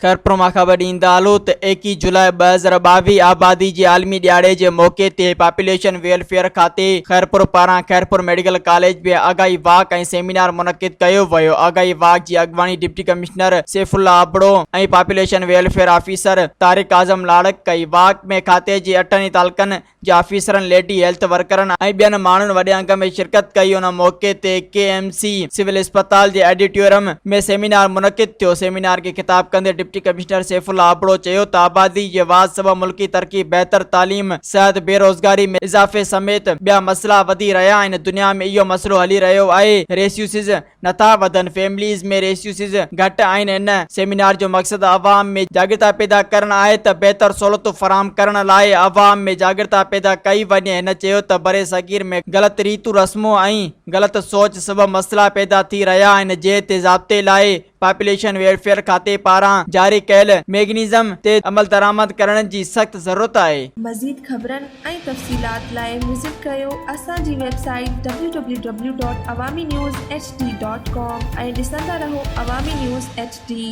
خيرپور مان خبر ڏيندا هلون ته 21 جولاء 2022 آبادي جي عالمي ڏهاڙي جي موقعي تي پاپوليشن ويلفيئر کاتي خيرپور پاران خيرپور ميڊيڪل ڪاليج ۾ آگاهي واڪ ۽ سيمينار منعقد ڪيو ويو. آگاهي واڪ جي اڳواڻي deputy commissioner Saifullah Abro ۽ population welfare officer Tariq Azam Larik ڪئي. واڪ ۾ کاتي جي اٺن ئي تعلقن جي آفيسرن، ليڊي هيلٿ ورڪرن ۽ ٻين ماڻهن وڏي انگ ۾ شرڪت ڪئي. ان موقعي تي ڪي ايم سي سول اسپتال جي آڊيٽوريم ۾ سيمينار منعقد ٿيو. سيمينار کي خطاب ڪندي ڊپٽي ڪمشنر سيف الله ابڙو چيو ته آبادي جي واڌ سبب ملڪي ترقي، بهتر تعليم، صحت، بيروزگاري ۾ اضافي سميت ٻيا مسئلا وڌي رهيا آهن، دنيا ۾ اهو مسئلو هلي رهيو آهي، ريسيوسز نٿا وڌن، فيمليز ۾ ريسيوسز گهٽ آهن، هن سيمينار جو مقصد عوام ۾ جاڳرتا پيدا ڪرڻ آهي ته بهتر سهولتون فراهم ڪرڻ لاء عوام ۾ جاڳرتا پيدا ڪئي وڃي، هن چيو ته برصغير ۾ غلط ريتون رسمون ۽ غلط سوچ سبب مسئلا پيدا ٿي رهيا آهن، جنهن تي ضابطي لاء پاپوليشن ويلفيئر کاتي پاران جاري ڪيل ميگنيزم تي عملدرآمد ڪرڻ جي سخت ضرورت آهي. مزيد خبرن ۽ تفصيلات لاء وزٽ ڪريو اسان جي website W W W dot Awami news H D dot com ۽ ڏسندا رهو عوامي نيوز ايڇ ڊي.